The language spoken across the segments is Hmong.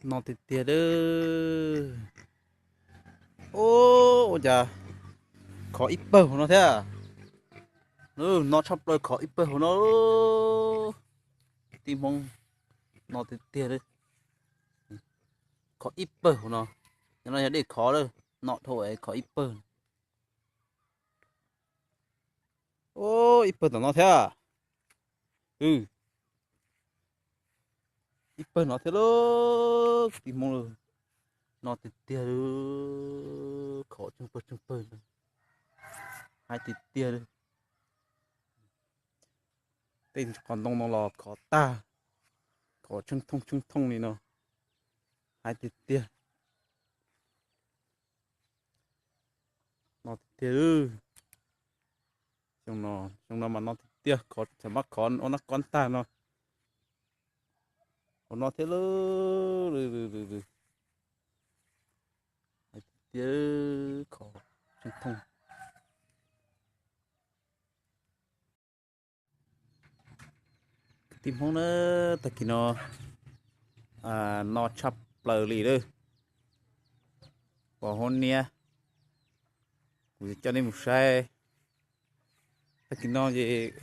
No tiag tiag lawm. Ua cas khov ib pawg hauv no thiab? No tshaj plaws, khov ib pawg hauv no. Tij Hmoob, no tiag tiag li. Khov ib pawg hauv no. No yog dej khov lawm, no dhau khov ib pawg. Ib pawg tom no thiab. Ib pawg no thiab lauj, kwv tij Hmoob lauj. No tiag tiag li, khov tsheej pawg tsheej pawg, hais tiag tiag li. Tej qhov ntoo no los khov tag, khov tsheej thooj tsheej thooj li no, hais tiag tiag. No tiag tiag. Xyoo no, xyoo no mas no tiag tiag, khov txawm mas khov ua nab kob tag no. Ua no thiab lauj. Hais tiag tiag, khov tsheej thooj. Kwv tij Hmoob na, tag kis no no tshaj plaws li lawm. Pom huab niab, kuv coj nej mus saib. Tag kis no ces,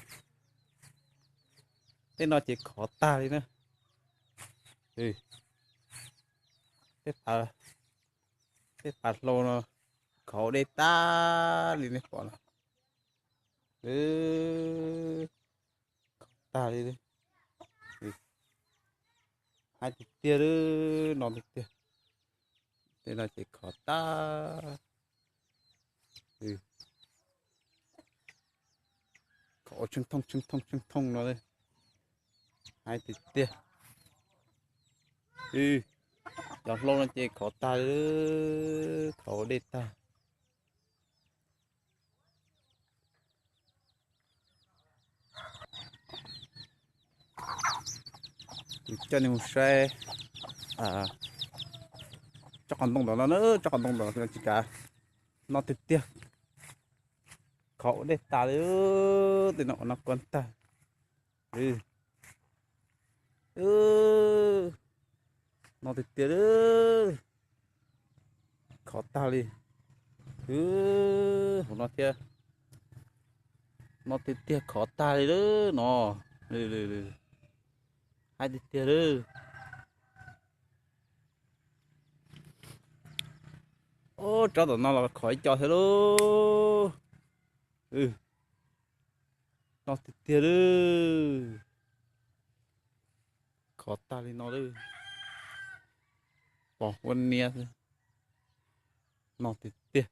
tej no ces khov tag li na. Tej pas hlau no khov ua dej tag li nej pom no. Khov tag li. Hais tiag tiag li, no tiag tiag. Tej no ces khov tag. Khov ua tsheej thooj tsheej thooj tsheej thooj no li. Hais tiag tiag. Cov hlau no ces khov tag li, khov ua dej tag. Kuv coj nej mus saib tsob qos ntoo ntawm no na, tsob qos ntoo ntawm no tsis kav, no tiag tiag, khov ua dej tas li, tej no ua nab kob tag. No tiag tiag li, khov tag li. Hauv no thiab, no tiag tiag, khov tag li lawm no. Hais tiag tiag li. Tsob tom no los khov ib co thiab lauj. No tiag tiag li. Khov tag li no li. Pom huab niab xwb. No tiag tiag.